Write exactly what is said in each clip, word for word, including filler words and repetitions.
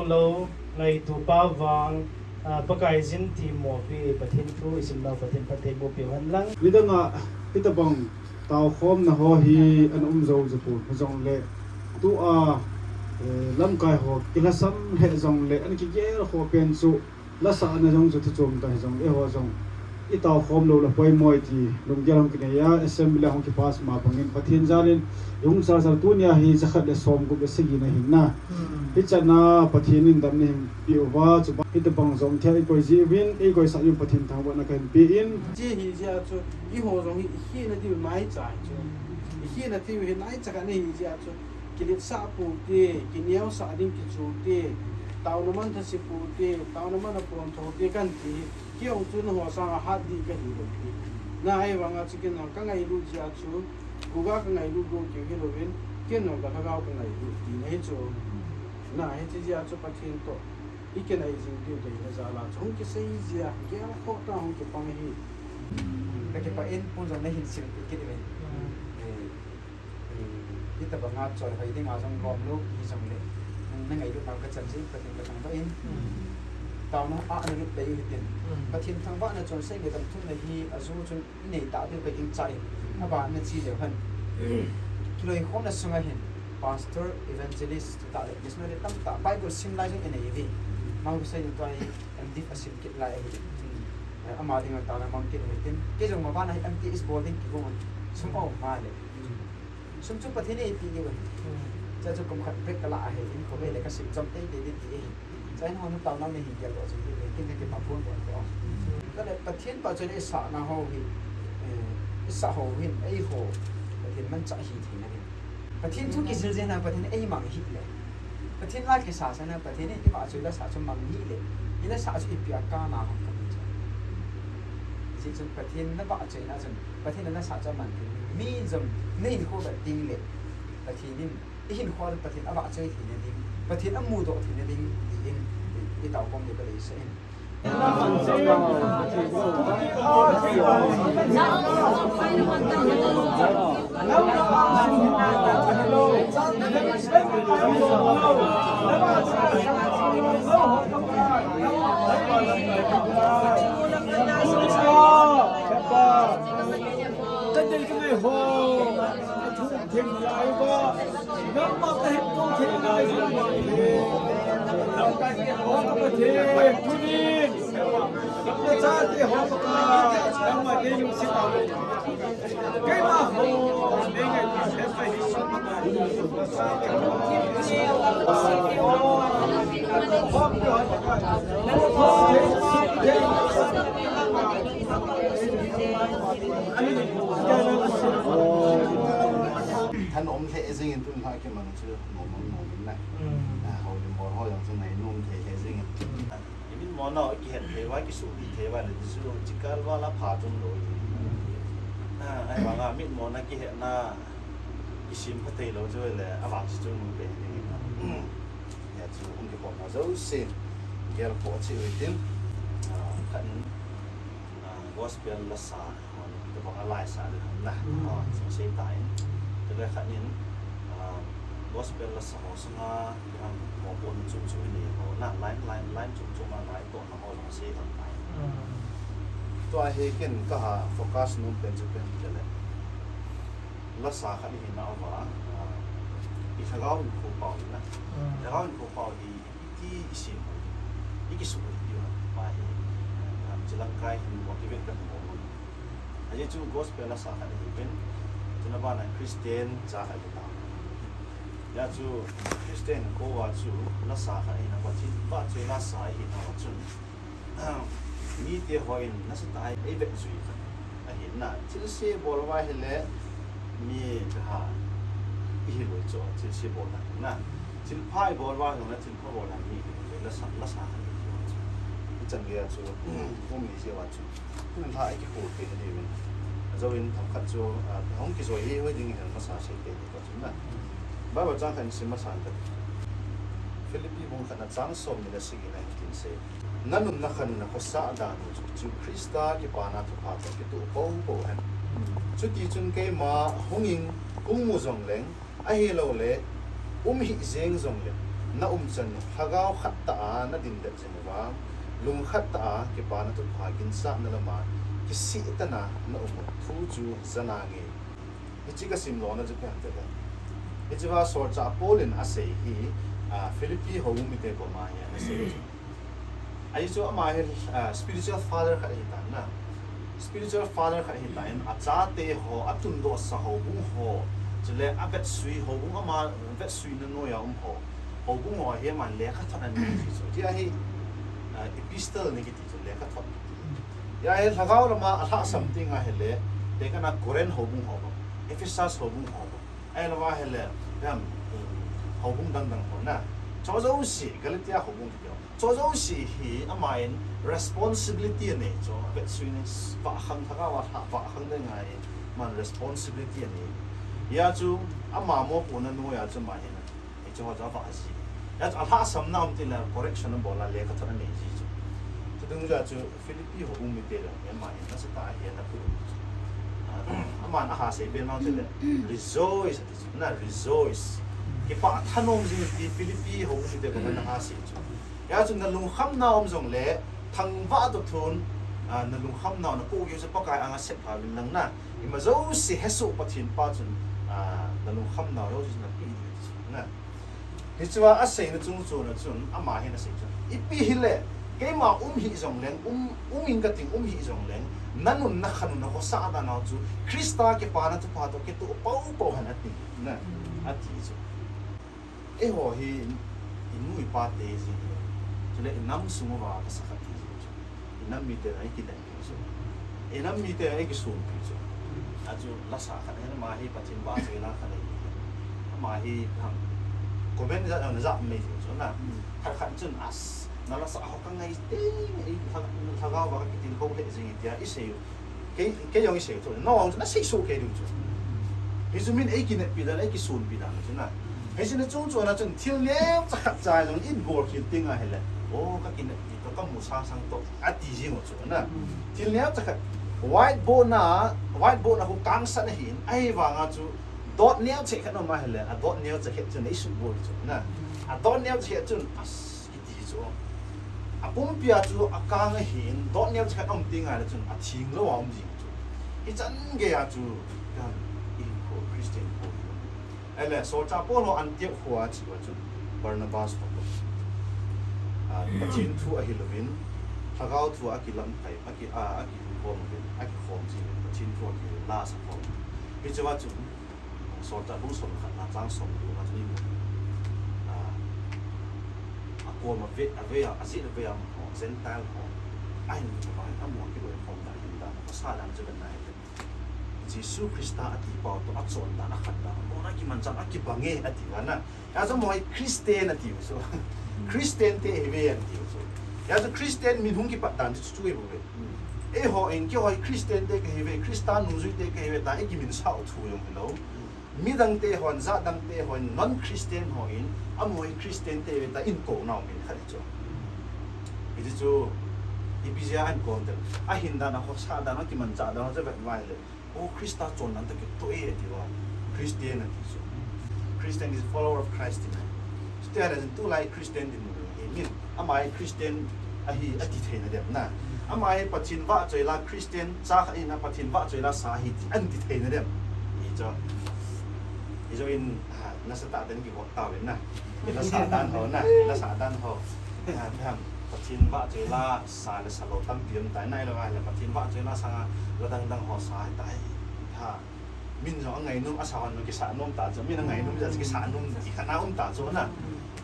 Lo, ngaituapa vang, a, Pakaiyin thim mawpi Pathian thu i simnau Pathian phatthei boh piu hen lang. Nidang ah, hitabang taukhawmna haw hi an um zo zu pua hijongleh, tu a, eh, lamkai haw kilhasam leh jongleh an kigel haw pen chu, lasakna zong chu thuchuam ta hijongleh, eihaw zong i taukhawm lo la poimaw i ti lunggel hung kinei a, assembly hung kipass ma bangin Pathian jal in i hung chal chal tuni a hi za khat leh sawmgup leh sagina hi na. Hi chan a Pathian in damna hin piu va, chu bang hitabang zong thia i koi ziak in, ei koisak in Pathian thangvahna ka hin pia in. Chi hi zia chu, eihaw zong hi i khiatna diu nai cha chu. I khiatna diu hi nai cha khat na hi zia chu. Kiletsah pua ti, kineusah ding kichu ti, tauna man thasi pua ti, tauna man a puan tho ti kan ti hi. Kei hung chu nanghaw sâng a hat ding ka hi lo ti. Na, ei vang a chu ken nang ka ngailut zia chu, Google ka ngailut lo keu hilo in, ken nang ka thagau ka ngailut ti na hi chu. Na, hi chi zia chu Pathian tawh i kinai zing diu deina jal a chu hung kisei zia, gelkhawkna hung kipang hi. Ka kipak in, Pu Zong na hin sim kit kit in. Hitabang a chawihoi ding a zong lawm lo hi zong leh, na ngailutnau ka chan zing Pathian ka thangvah in. Tauna ah na lut pei u hitin, Pathian thangvahna chun sei leh damthunna hi a zu chun i nei ta diu ka gingcha in. A ban na chi leu hen, kiloikhawmna sung a hin pastor, evangelist, chutah leh missionary tamtak Bible sim lai zong i nei ui. Mang Hussein tua hi M.Div a sim kit lai ahi. Ama ding a tauna mang kit u hitin, kei zong maban a hi M.Th bawl ding kiguat sum a um maleh, sum chu Pathian ei pi diu ahi. Chua chu kum khat break ka la ahi, in khawvel leh ka sim cham tei tei ding ti ahi. Chua in hon tauna nei hi geldoh chu hi, ken ka kipak puan puan te a. Ka leh Pathian pahchawina i sakna haw hi, i sak haw hin eihaw Pathian manchah hi theina ding, Pathian thu kizil zena Pathian ei mang hileh, Pathian la kisa sana Pathian in i vahchoi la sa chu mang hileh, i la sa chu i piak ka na hon ka ti chu. Zia chun Pathian na vahchoina chun Pathian na sa chu a man ding, mi zong na hinkhua vet ding leh, Pathian in i hinkhua chu Pathian a vahchoi theina ding, Pathian a mudoh theina ding ti in i taukhawm ding ka lei sa in. Ka dei ka ngei haw, a thu thiam lai ua, nangma ka hin tung thei ngai zing hi. Lamkai te haw ka Pathian, tunin, lamkai chate haw ka Pa, nangma nei lungsiat a, keima haw nei ngai ta hem ahi. Thanuam lheh zing in tun la kimang chu nuam nuam in na. Houlim bawl haw zong chu ngai nuam thei lheh zing in. I mitmawna i kihet thei ua, kisuhpi thei ua leh chu chikal val a pha chum lo hi. Ahivang a mitmawna kihetna kisim pha theilo chu leh a vang chu nuam thei ding. Hi chu hung kikhawmna zosia gel pawh chi ui tin, khat in gospel la sa, tobang a la sa ding ham na, sung sei ta in. Chule khat in gospel la sa haw sung a, mawpuakna chuam chuam i nei haw na, line line line chuam chuam a la tawhna haw zong sei ta in. Tua hi ken ka ha focus nuam pen chu pen ti leh, la sa khat i hina ua, i thagau in khopau hi na, thagau in khopau hi i ti i sim, i kisuk diu pa hi, chi lam kai hin motivate ka hmu a. Ahi chu gospel la sa khat ahi pen, chuna ban a Christian cha khat hi ta. Zia chu Christian ko a chu la sa khat ahina, Pathian vahchoi la sa ahina chun, mite haw in nasatah a i vet zui khat ahi na. Thilse bawl ua hileh mi ka ha i hilo chu thilse bawl na, thilpha i bawl ua hileh thilpha bawl na mi hi, la sa, la sa khat ahi chu. I chan gei a chu um i zia ua chu, hun la i kikhual pen ahi ven. A zo in themkhat chu hung kizoi hi hoi ding hi masa sei te ti ka chun na. Bible chang khat in sim masa ka ti. Philippi bung khatna chang sawmni leh sagina hin tin sei: Na nunna kha nunna khawsa dan u chu, chu Khrista kipana thupha tawh kituak po po hen. Chutichun keima hung in hung mu zong leng, ahiloleh um hih zeng zong leh, na um chan uh, thagau khat tah a na din det zing ua, lung khat tah a kipâkna thupha ginsakna lam ah kisiatana na um uh thu chu zana ngei. Hichi ka simlawna chu ka hemte le, hichia sawlchâk Paul in a sei hi, Philippi houbung mite kawm a hin a sei chu. Ahi chu ama hi spiritual father khat ahi ta'n a, spiritual father khat ahi ta in a chate haw, a tundawsa houbung haw, chule a vetsui houbung, ama vetsuina nuai a um haw, houbung haw hi ama'n lekha thot a nei hi chu. Zia hi epistle ni kiti chu, lekha thot kiti. Zia hi thagau lam a a lhahsam tiang a hile, tekana Korinth houbung haw bang, Ephesus houbung haw bang, ahilo a hile, houbung dang dang haw na, chaw zosia, Galatia houbung kiti, chaw zosia hi ama in responsibility a nei chu, a vetsuina, vakhang, thagau a lha vakhang ding a hi, ama'n responsibility a nei. Zia chu ama mawpuakna nuai a chu ama hin, hichi haw chu a va zi. Zia chu a lhahsamna um ti le correction a bawl a, lekha thot a nei zi chu. Chutungzia chu Philippi houbung mite le ama hin nasatah a hi a na pu chu. Ama'n a ha sei pen ma chu le, rejoice a ti chu na, rejoice. Kipâk thanuam zing ti Philippi houbung mite kawm a na ha sei chu. Zia chu na lungkhamna um zong le, thangvâk tawh thun, na lungkhamnau na puak u chu Pakai âng a sep pha inlang na, ima zosia hesuak Pathian pa chun na lungkhamnau zosia na pi ding ti chu na. Hichua a seina chungchuan ah chun ama hin a sei chu, ipi hileh keima um hi zong leng, um, um ing ka ting, um hi zong leng, na nun na khan un a hawsakdan u chu Khrista kipâkna thupha tawh kituak po po hen a ti, a ti chu. Eihaw hi i nu i pate zing, chuleh i nam sung ua ka sa khat ti zing chu, i nam mite'n ei kineppi chu, i nam mite'n ei kisuanpi chu. A chu lasa khat ahi, ama hi Pathian vahchoi la khat ahi. Ama hi comment zat na zat mai thei chu na. Khat khat chun, a, na lasa haw ka ngai te, ei lhagau va ka kitilkho leh zing i tia i sei u. Kei, kei jong i sei u chu, nang jong chu na sei sua kei ding chu. Hi chu min ei kineppi dan, ei kisuanpi dan chu na. Hi chu na chungchuan ah chun thil neucha khat cha zong in bawl khial tiang a hileh, aw ka kineppi tawh, ka mu sâng sâng tawh a ti zing u chu na. Thil neucha khat, whiteboard na, whiteboard na khu kângsan ahi'n, ahi vang a chu dot neucha khat um a hileh, a dot neucha khat chu nei suk bawl chu na. A dot neucha khat chun, a, kiti chu, a pumpi a chu a kâng ahi'n, dot neucha khat um tiang a le chun a thinglo a um zing chu. Hichan gei a chu, i khua Christian khua hi, ahileh sawlchâk Paul haw Antiok khua a chia ua chun, Barnabas haw, Pathian thu ahi lo in, thagau thu a kilamkai, a ki, a kikhawm in, a kikhawm zing in, Pathian thu a kila sa khawm. Hichua chun, sawlchâk bung sawm khatna châng sawm leh guk a chun, a kuama a vei a, a ziat a vei a um haw, Gentile haw, a hin a vang a mu a kiloikhawm dan, hin dan, a sa dan chu ven nai le, Jesu Khrista a ti pau tawh a chawn dan, a khan dan, a bawn a kimanchâk a kibang e a ti ua na. Zia chu maw hi Christian a tiu chu. Christiante hi ve a tiu chu. Zia chu Christian min hung kipat dan chu chu hi ve. Eihaw in keihaw hi Christiante ka hi ve, Khrista nungzuite ka hi ve ta i kimin sau thu zong hilo. Midangte haw'n, jat dangte haw'n, non-Christian haw in, a maw hi Christiante ve ta in ko nau min khat hi chu. Hiti chu, ipi zia in ko te, a hin dan, a hawsak dan, a kimanchâk dan chu vet mai leh, aw Khrista chawn dan tawh kituak e a ti ua, Christian a ti chu. Christian is follower of Christ ti mai. Chuti ahileh chun tulai Christian dinmun hi min, ama hi Christian ahi a ti theina diam na. Ama hi Pathian vahchoi la Christian cha khat in a Pathian vahchoi la sa hi ti an ti theina diam. Hi chu, hi chu in, nasatah den kivot tau in na. I la sa dan haw na, i la sa dan haw, Pathian vahchoi la sa leh sa lo tampi um tai, nai lo ahileh Pathian vahchoi la sâng a la dang dang haw sa hi tai. Min zong a ngainuam, a sa hon kisa nuam ta chu, min a ngainuam zia chu kisa nuam ti khat na um ta chu na.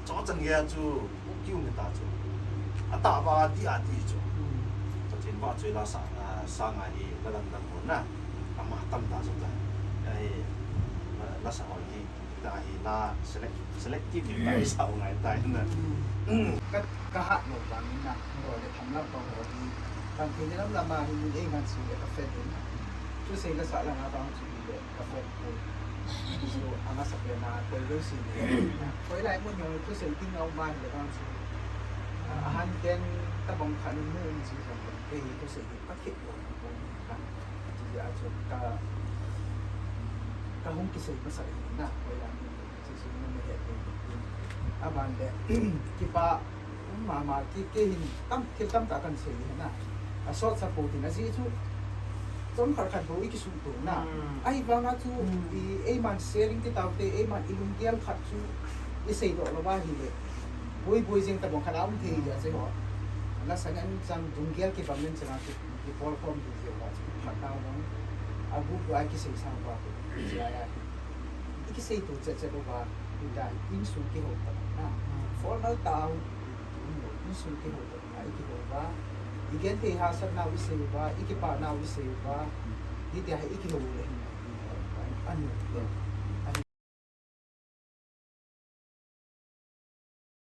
Chawchan gei a chu ki um ta chu, a tâkva a ti a ti chu, Pathian vahchoi la sâng a hi la dang dang haw na, ama tam ta chu ta. Ahi, la sa hon hi ta hi la, selective ta i sa u ngai ta in na. Ka hatlo vang in na, hoi leh tham lam pang haw hi, tampi ni lam lam a hi min ei ngansua leh ka fe in na. Thusei la sa lang a vang chu hi leh ka fe pua. Chu a masapen a koi lo si, koi lai mun jong thusei ding a um a hileh vang chu, a hanten tabang khat in mu um chi zong leng kei hi thusei ding ka thei lo pua kha. Ti a chu ka, ka hung kisei masak in na, koi lai mun A ban leh, kipak um ma ma, kei hin tam, thil tam tak kan sei hi na. A sawt sa pua tin a zia chu, chawm khat khat bo i kisuktuak na. Ahi vang a chu, i, eiman sharing ti taute, eiman i lunggel khat chu i seidoh lo a hileh, buai buai zing ta bang khat a um thei hi a chu haw. La sa ngen chang lunggel kibang ngen chang a chu, i pawl khawm hi zia a chu phat ta bang. A guk a i kisei sang ba chu, zia a i kisei tu chet chet lo ba, i ta insung kiho ta na. Formal ta, insung kiho ta na, i kiho ba. I genthei hahsatnau i sei ba, i kipaknau i sei ba. Hi tia hi i kiho le hin, a ni.